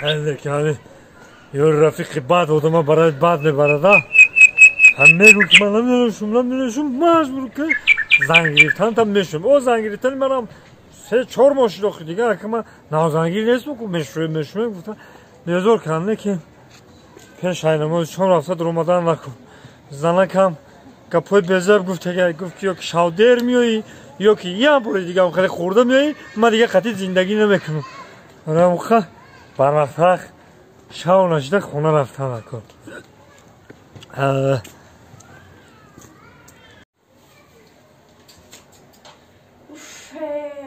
Ё рафиқи бад одама барои бад мебарада. Ҳам мегӯ ки ман намешум, намешум, маҷбур ки занг гирифтан там мешум. О занг гирифтани манам 3-4 моҳ шуд, охи дигар ака ман навзангир нестм ку мешӯем, мешӯем гуфта безор кардам, ки пеш ай намози шом рафта дуромадан накун. Занакам гапҳои безеб гуфт, гуфт ки ё ки шавдер меоӣ, ё ки як бори дигар хеле хӯрда меоӣ, ман дигар қатъи зиндагӣ намекунам. Рамха барвақтақ шав нашида хона рафтан накун.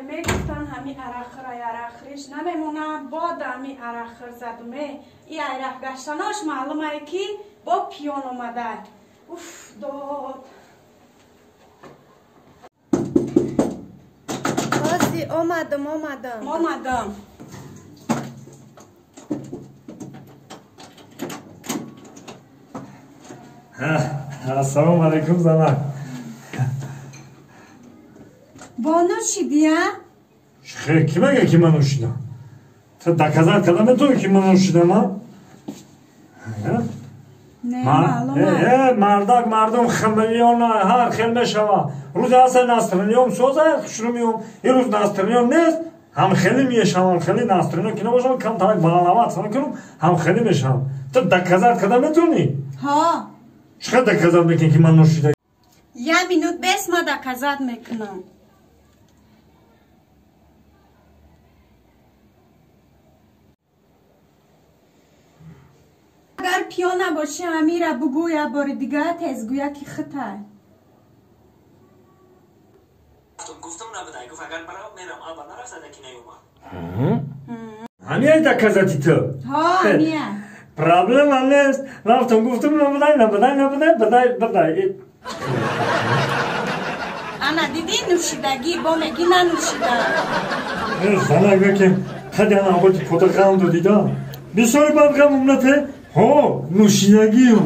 Мегуфтан ҳами арақхӯрай, арақхӯриш намемонад, бод ҳами арақхӯр задуме. И айрақ гаштанош маълумае ки бо пиён омада. Уф, дод. Ози омадам, омадам. Омадам. Ассалому алайкум, занак. Бо нӯшидия? Ки мега ки ман нӯшидам? Ту доказать карда метавонӣ ки ман нӯшидам, а? Мардак мардум хамелеон ҳар хел мешава. Рӯзе ҳаста настроениём соза, хушрӯ меом. Ин рӯз настроениём нест, ҳам хеле мешавам, хеле настроениём ки набошам, камтарак баланават мекунам, ҳам хеле мешавам. Ту доказать карда метавонӣ? Ҳо. Чӣ қадр доказать мекунӣ ки ман нӯшида? Як минут бес, ман доказать мекунам. Агар пиён набошӣ, ҳамира бугӯ як бори дигар, тезгӯя ки хитай. Гуфтам набудай, гуфт агар барам мерам, алба нарафта ки наёмад. Ҳамияй доказати ту? Ҳо, ҳамия. Проблема нест. Рафтам гуфтам набудай, набудай, набудай, бадай, бадай. Ана дидӣ нӯшидагӣ, бо мегӣ нанӯшида. Занак ки қади ана оти пота ғам додида. Бисёри бад ғам умнате? Ҳо, нӯшидагиам.